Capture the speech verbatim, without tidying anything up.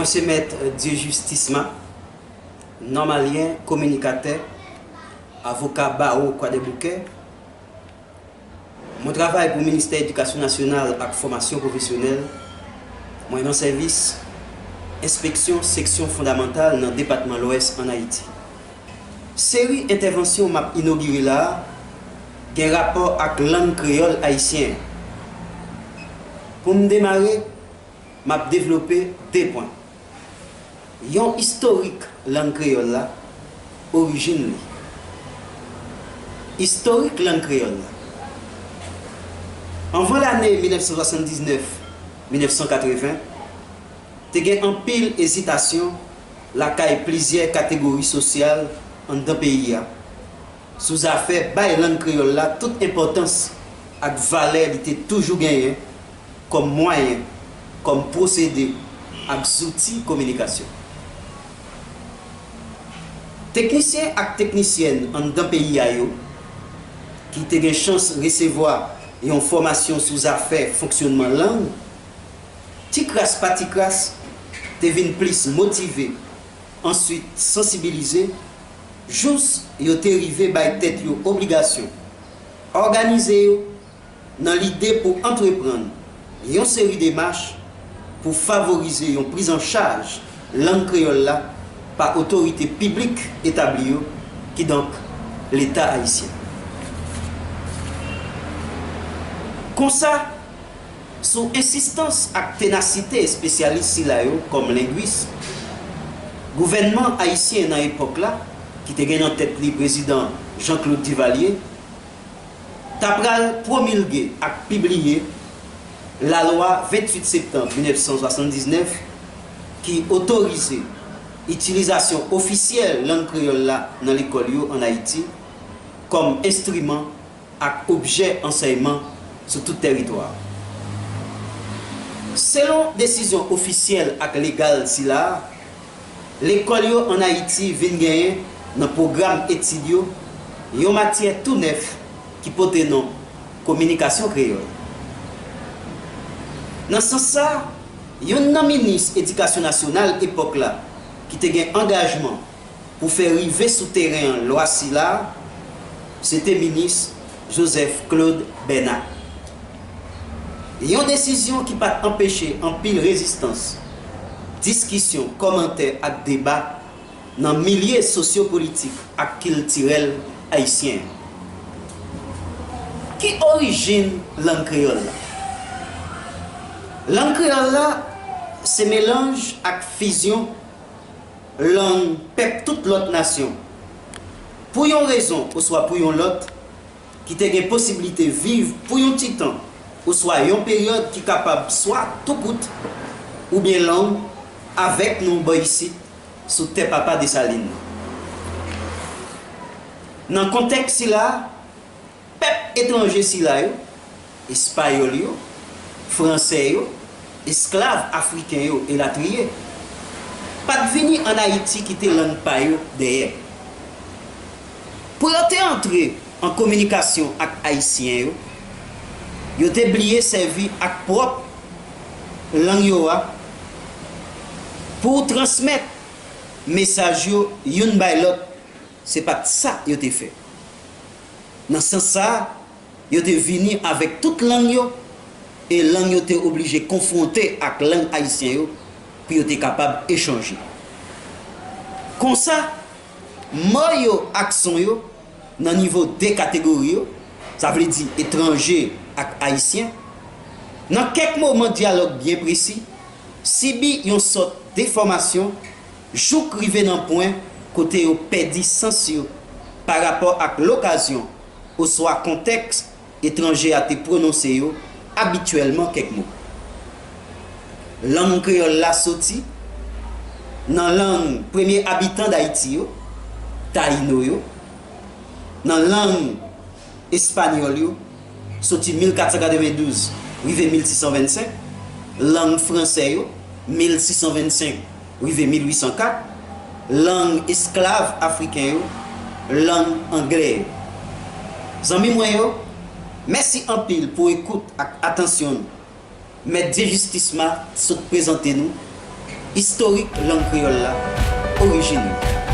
Mwen se Mèt Dieujustice Ma, nòmalyen, kominikatè, avoka bawo Kwadèboukè. Mwen travay pou Ministè Edikasyon Nasyonal ak Fòmasyon Pwofesyonèl. Mwen nan sèvis enspeksyon seksyon fondamantal nan depatman Lwès ann Ayiti. Seri entèvansyon m ap inogire la a gen rapò ak lang kreyòl ayisyen an. Pou m demare, m ap devlope de pwen. Yon istorik lang kreyòl la, orijin li. Istorik lang kreyòl la. Anvan lane mil nèf san swasanndiznèf, mil nèf san katreven, te gen anpil ezitasyon lakay plizyè kategori sosyal anndan peyi a sou zafè bay lang kreyòl la tout enpòtans ak valè li te toujou genyen kòm mwayen, kòm pwosede ak zouti kominikasyon. Teknisyen ak teknisyèn anndan peyi a yo, ki te gen chans resevwa yon fòmasyon sou zafè fonksyònman lang, ti kras pa ti kras, te vin plis motive, answit sansibilize, jous yo te rive bay tèt yo obligasyon òganize yo nan lide pou antreprann yon seri demach pou favorize yon prizanchaj lang kreyòl la pa otorite piblik etabli yo, kidonk Leta ayisyen. Konsa, sou ensistans ak tenasite espesyalis sila yo kòm lengwis, gouvènman ayisyen nan epòk la, ki te gen nan tèt li prezidan Jean-Claude Duvalier, ta pral pwomilge ak pibliye lalwa venntuit septanm mil nèf san swasanndiznèf ki otorize itilizasyon ofisyèl lang kreyòl la nan lekòl yo ann Ayiti kòm enstriman ak objè ansèyman sou tout tèritwa a. Selon desizyon ofisyèl ak legal sila a, lekòl yo ann Ayiti vin genyen nan pwogram etid yo yon matyè tou nèf ki pote non kominikasyon kreyòl. Nan sans sa a, youn nan minis edikasyon nasyonal epòk la ki te gen angajman pou fè rive sou teren an lwa sila a, se te minis Joseph Claude Bernard. Yon desizyon ki pa t anpeche anpil rezistans, diskisyon, kòmantè ak deba nan milye sosyopolitik ak kiltirèl ayisyen an. Ki orijin lang kreyòl la? Lang kreyòl la se melanj ak fizyon lang pèp tout lòt nasyon, pou yon rezon oswa pou yon lòt, ki te gen posiblite viv pou yon ti tan oswa yon peryòd ki kapab swa tou kout oubyen long avèk nou bò isit sou tè papa Desalin nan. Nan kontèks sila a, pèp etranje sila yo, Espayòl yo, Fransè yo, esklav afriken yo, elatriye, pa t vini ann Ayiti kite lang pa yo dèyè. Pou yo te antre an kominikasyon ak Ayisyen yo, yo te bliye sèvi ak pwòp lang yo a pou transmèt mesaj yo youn bay lòt, se pa t sa yo te fè. Nan sans sa a, yo te vini avèk tout lang yo, e lang yo te oblije konfwonte ak lang ayisyen yo pou yo te kapab echanje. Konsa, mo yo ak son yo nan nivo de kategori yo, sa vle di etranje ak ayisyen, nan kèk moman dyalòg byen presi, sibi yon sòt defòmasyon jouk rive nan pwen kote yo pèdi sans yo pa rapò ak lokazyon oswa kontèks etranje a te pwononse yo abityèlman kèk mo. Lang kreyòl la soti nan lang premye abitan Dayiti yo, Tayino yo, nan lang espanyòl yo, soti mil kat san katrevendouz rive mil sis san vennsenk, lang fransè yo, mil sis san vennsenk rive mil uit san kat, lang esklav afriken yo, lang anglè yo. Zanmi mwen yo, mèsi anpil pou ekout ak atansyon nou. Mèt Dieujustice Ma sot prezante nou Istorik lang kreyòl la, orijin li.